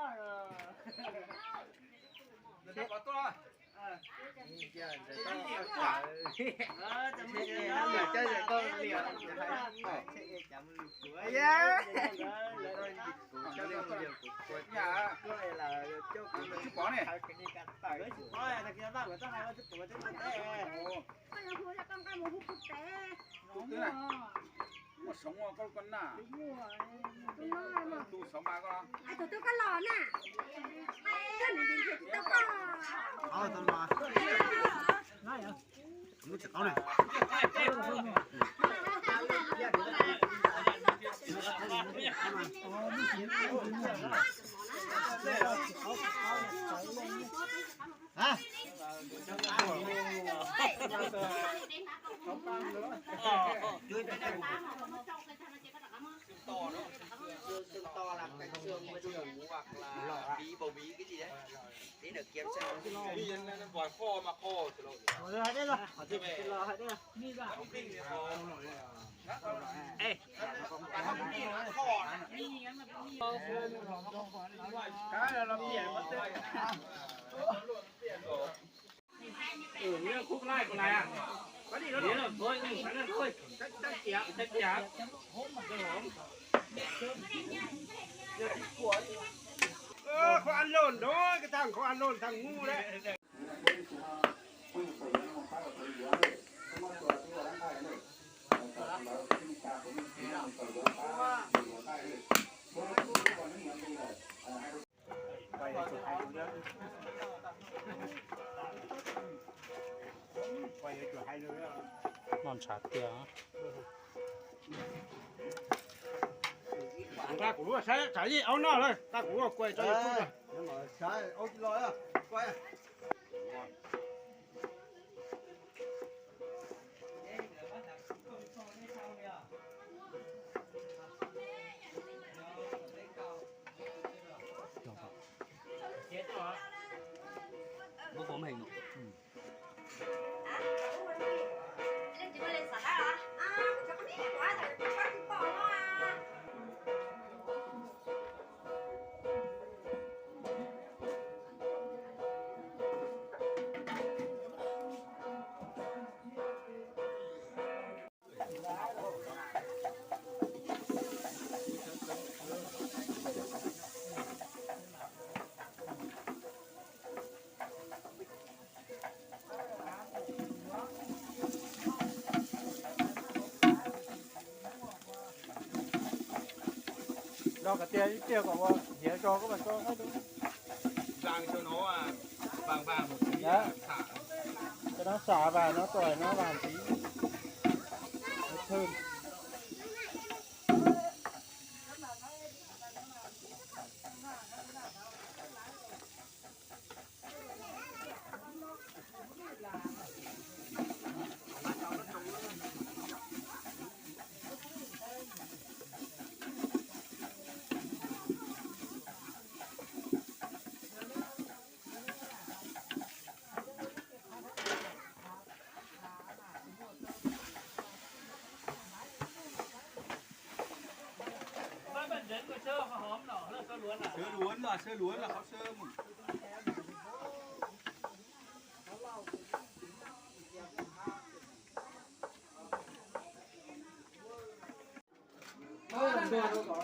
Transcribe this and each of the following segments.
Koj yuav hu los koj nqa mus hu puag pem. Tus twg na? Muaj Soov koj, koj na. Tus no, tus Soov mas koj. Tus twg koj los na? Koj nim nim tsis tau koj. Lub tsis qaub ne. Xương to là cánh xương mềm hoặc là bí, bầu bí cái gì đấy. Tí nữa kiểm tra. Đi ăn vòi kho mà kho từ lâu rồi. Không kinh thì khó. Ê. Ăn đi nó kho. Cái là làm gì mà Ừ, nếu khúc lai còn này à? Có đi đó. Nếu là thôi, ừ, phải là thôi. Chắc, chắc chắn, chắc chắn. Ơ, không ăn lộn đó, cái thằng không ăn lộn, thằng ngu đấy. Noj ntshav tiag. Nqa kuv lub saib tshav yij aub noj lawm, nqa kuv ua kuai tso YouTube. Saib aub tsis los. Muab khuam heev. Nrog kiag tiag ib pliag kom ua hiav zog koj mam tso. Vàng cho nó vàng vàng một tí. Cho nó xả vào, nó tỏi nó vàng tí. Nó thơm. Sơ luống là, sơ luống là khó sơ.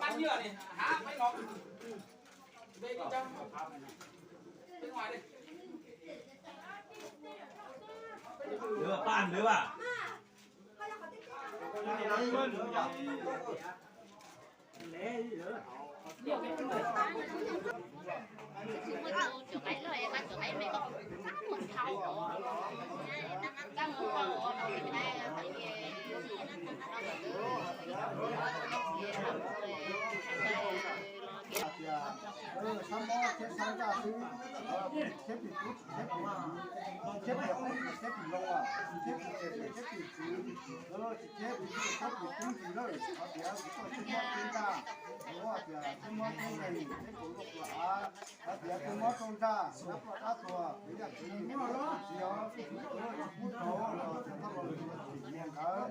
Bát nhựa này, há máy lọc. Về bên trong. Bên ngoài đi. Lửa bàn lửa à? Tias, sab mob thiab sab zaj xwb, thiab pim tub tsis thiab pim, thiab pim qub tsis thiab pim loo, thiab pim tsev tsis thiab pim tswv, tsis thiab pim tub tsis thiab pim tub tsis lawm, hos tias kuv tuaj thiab mob tub ntag, kuv hais tias thiab mob tub nees thiab kuv luaj kuv av, hos tias thiab mob tub ntag, sab ploj dab tuag, kuv yam kuv yim kuv tsis yog, kuv tsis pub rau los tias thaj los tsis yog tsim niag nkawd.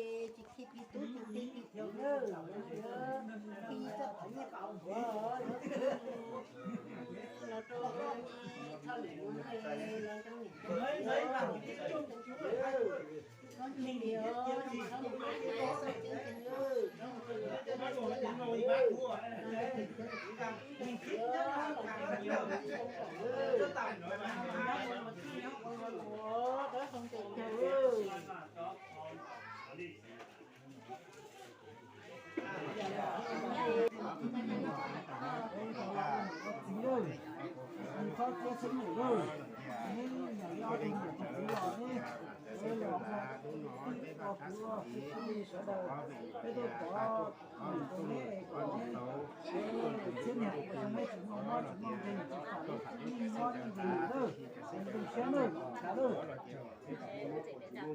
tsis khi plig tub tsis khi plig tub, khi txoj qhov nyiaj qhov npua los rau thaj lwm los rau niam